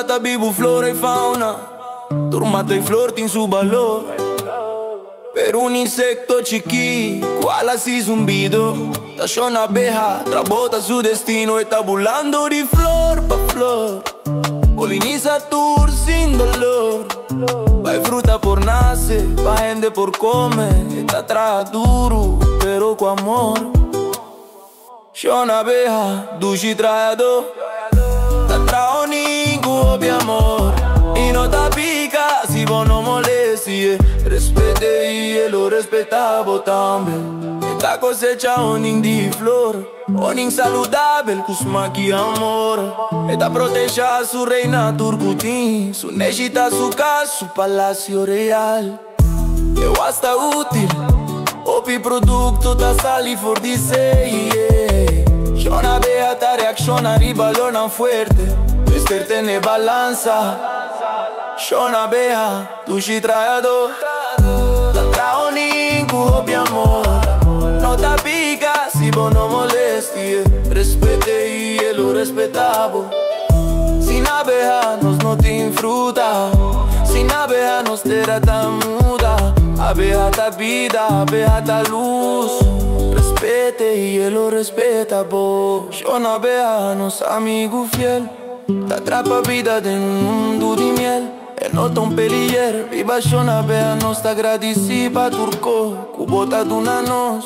Ta bibu flora i fauna. Tur mata i flor tin su balor. Pero un insekto chikí ku ala i zumbido ta Shon Abeha, trabou ta su destino. E ta bulando di flor pa flor, polinisá tur sin doló. Pa e fruta por nase, pa hende por kome. E ta traha duru, pero ku amor. Shon Abeha, dushi trahadó, ta traha honing ku hopi amor. E no ta pika si bo no molesti'é. Respet'é i e lo respetá bo tambe. E ta kosechá honing di flor, honing saludabel ku smak i amor. E ta protehá su reina tur ku tin. Su nèshi ta su kas, su palasio real. E was ta útil, hopi produkto ta sali for di dje. Shon Abeha ta reakshoná riba olónan fuerte, mester tene balansa. Shon Abeha, dushi trahadó, ta traha honing ku hopi amor. No ta pika si bo no molesti'é. Respet'é i e lo respetá bo. Sin abeha nos no tin fruta. Sin abeha nos tera ta muda. Abeha ta bida, abeha ta lus. Respet'é i e lo respetá bo. Shon Abeha, nos amigu fiel, ta trapa bida den un mundu di miel. E no ta un peliger. Biba Shon Abeha, nos ta gradisí pa tur kos ku bo ta duna nos.